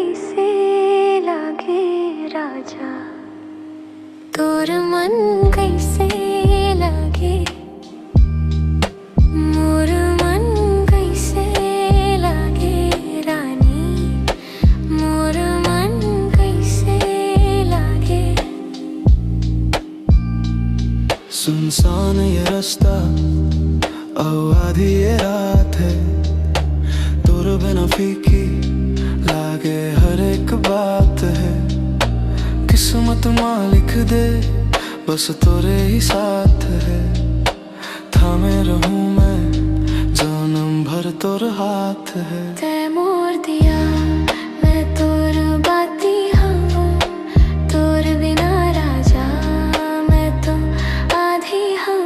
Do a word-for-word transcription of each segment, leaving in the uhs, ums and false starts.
कइसे लागे राजा, तोर मन कइसे लागे? मोर मन कइसे लागे रानी, मोर मन कइसे लागे? सुनसान ये रास्ता, अउ आधी ये रात हे। तोर बिना फीकी लागे हर एक बात हे। किस्मत माँ लिख दे, बस तोरे ही साथ हे। थामे रहूं मैं, जन्म भर तोर हाथ हे। तै मोर दिया, मैं तोर बाती हूँ। तोर बिना राजा, मैं तो आधी हूँ।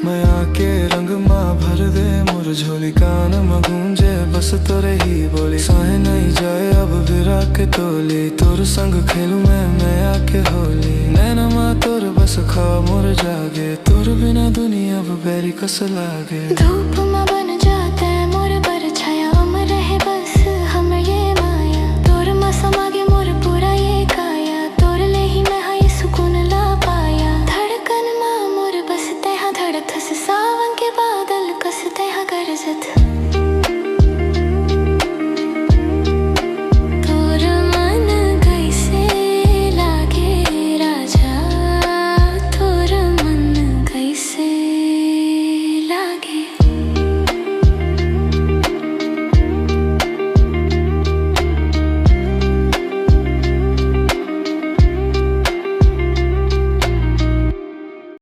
मया के रंग मा भर दे मोर झोली, कान मा गूंजे बस तोरे ही बोली। साहे नहीं जाए अब विरा के टोली, तोर संग खेलूं मैं मया के होली। नैना मा तोर बस ख्वाब मोर जागे, तोर बिना दुनिया अब बैरी कस लागे। धूप मा बन जा तै मोर परछाया, अमर रहे बस हमर ये माया। तोर मा समा गे मोर पूरा ये काया, तोर ले ही मैं हा ये सुकून ला पाया। धड़कन मा मोर बस तैं हा धड़कथस, सावन के बादल कस तैं हा गरजथस।